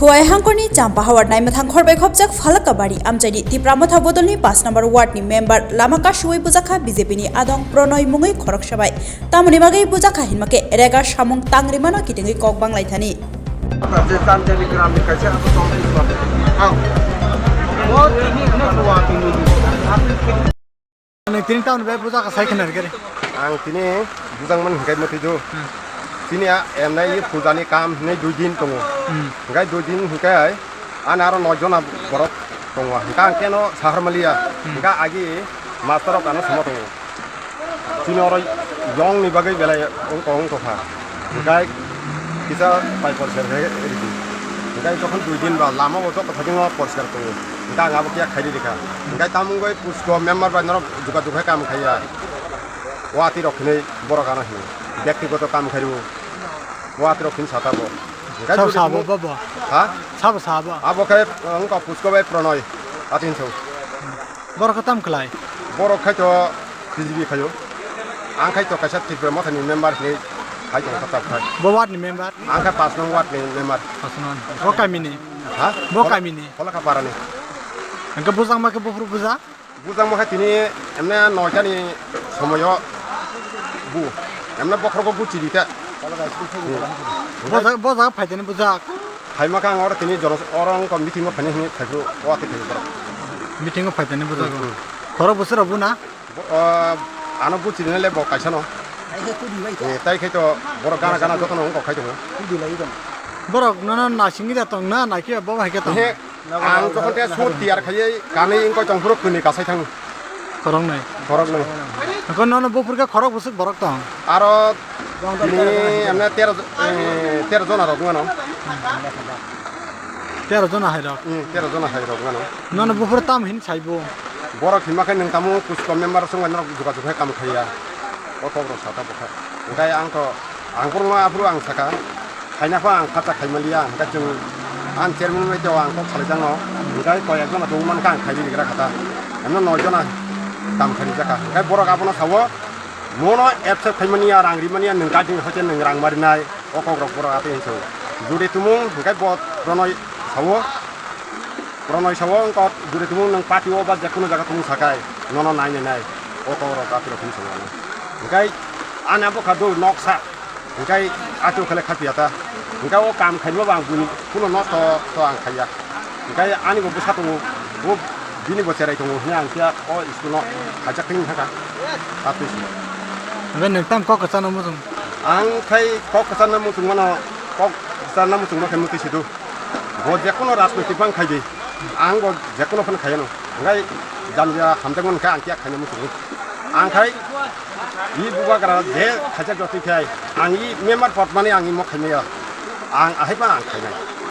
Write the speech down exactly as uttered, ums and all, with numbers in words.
Kuai hangkorni Champa Hawar naima thangkhor bai khopjak Phalakabari amchaini Tipra Motha bodolni paanch number ward ni member lama kasuwi bujakha B J P ni adong Pranoi mungwi khoroksa bai. Tamoni bagwi bujakha hinma khe rega samung tangrimano kitingwi kok banglaithani. Nang tini tamoni bai bujakha sai khna rwgwi. Ang tini bujang man hingkai mwtwi do. Hmm. Tini a emnai ye puja ni kam hinwi dui din tongo. Hmm. Hingkai dui din hingkai ani aro noi jona borok tongo. Hingka ang keno sahar maliya. Hmm. Hingka agi master rok ano samo tongo. Tini oro yong ni bagwi belai wngkha wngkha. Hingkai kisa pai porser he ridi. Hingkai jokhon dui din ba lama o jok thaging o porser tongo. Hingka ang abo kiya khairi rikha. Hingkai tamung bai pusko member bai norok juga juga kam khaiya. Wati rok hinwi borok ano hinwi. Byaktigoto kam khairu. Wati rok hin sata bo. Hingkai sabo dui sabo din bobo. Ha? Sabo sabo. Abo khe wngkha pusko bai Pranoi. Atin so. Borok khe tam khlai? Borok khai to B J P khaio. Ang khai to kaisa Tripura Mothani member hinwi khai tong kha tab khai. Bo ward ni member? Ang khai paanch nong ward ni member. Paanch nong. Bo kami ni? Ha? Bo kami ni? Phalakapara ni. Hingke bujang ma khe buphuru buja? Bujang ma khe tini emne noita ni somoyo bu. Emne bokhorogo bu chiri ta. Bo jaga, bo jaga phaitani bujak? Phaima khe ang oro tini jono, oro wngkha meeting o phaini hinwi phaiphuru, o atwi phaiphuru. Meeting o phaitani bujak o. Hmm, hmm. Khorok bwswk rok bu na? Bo, ah, ano buchini le bo kaisa no. Eh, tai khai to borok gana gana joto no wngkok khai tongo. Borok nono nasingwi da tong na, naikhe bo hai khe tong? He, ang jokhon te suit tiyar khaiwi kanwi wngkoi tong phuru kwnwi kasai thango. Khoroknwi? Khoroknwi. Hwnkhe nono buphuru khe khorok bwswk borok tong? Aro tini emne tero, eh, tero jona rok wngmano. Tero jona hai rok? Hmm, tero jona hai rok wngmano. Nono buphuru tamo hin saibo? Borok hinma khe nwng tamo kusko member songbai norok jogajog khe kam khaiya. O kokrok sata bwkha. Hwnkhe ang to, ang kwrwngma aphuru ang saka, khaina pha ang khacha khaimaliya, hwnkhe chwng ang chairman bai to ang kok salaijakno, hwnkhe koi ekjona tongwi mankha ang khairwi rwgra kha ta. Emno noi jona kam khairijakha. Hwnkhe borok abono sao, mono accept khaimaniya, rang rimaniya, nwng guiding hoite nwng rang marinai. O kokrok borok atwi hinwi sao. Jodi tumung hwnkhe bo Pranoi sao, Pranoi sao wngkha jodi tumung nwng party o ba jekunu jaga tumung sakai nono nai nai nai. O kokrok atwi rok hinwi sao ano. Hwnkhe ani abo kha do noksa. Hwnkhe atwi khele kha piya ta. Hwnkhe o kam khaima bo ang buini kuno nosto to ang khaiya. Hwnkhe ani bo bwsa tongo. Bo Bini bo cherai tongo hwnwi ang khe o school-o khaijak twi wngkha kha. Atwi se. Obe nwng tamo kok kwcharno muchung? Ang khai kok kwcharno muchung mano, kok kwcharno muchungma khe mwtwi se do. Bo jekhuno rajnoitik bang khai di. Ang bo jekhuno phano khai ano. Hwnkhe jamja hamjakmani khe ang khe khaina muchungo. Ang khai i bubagra je khaijak jotwi khai ang i member pod mani ang i mok khaimaya. Ang ahai ba ang khainai.